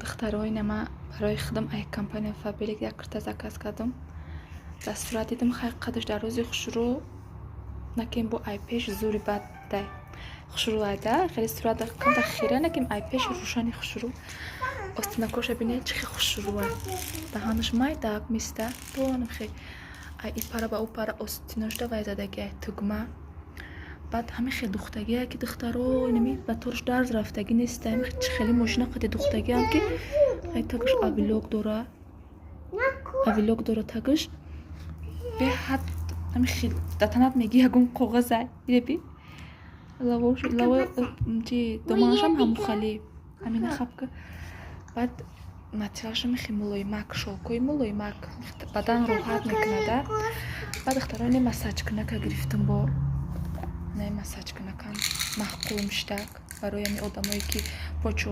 Духтаро, ина ма барои худам ай компания Фаберлик як курта заказ кардам. Дар сурат дидам, хай, қадаш дар рӯзи хушрӯ накем, бо ай пеш зури бад дай хушрӯ айда, хеле сурат камта хира накем, ай пеш рӯшани хушрӯ. Остинакоша бинед, чӣ хел хушрӯа, даҳанаш майдак миста тонам хе, ай и пара ба ӯ пара остиношда вай задаги, ай тугма. Баъд ҳамин хел духтагие ки, духтаро, инами ба торш дарз рафтагӣ неста. Чӣ хеле мошина қади духтагиам ки ай тагаш оверлок дора, оверлок дора тагаш, беҳад ҳамин хел да танат меги ягон коғаза иреби лавош лаво чи доманашам ҳамухали ҳамина хапка. Баъд материалашам хе мулоимак, шёлкои мулоимак, бадан роҳат мекунада. Баъд, духтаро, ине массажкунака гирифтам, бо не массажкунакам маъқулм шидак барои ҳамин одамое ки почо.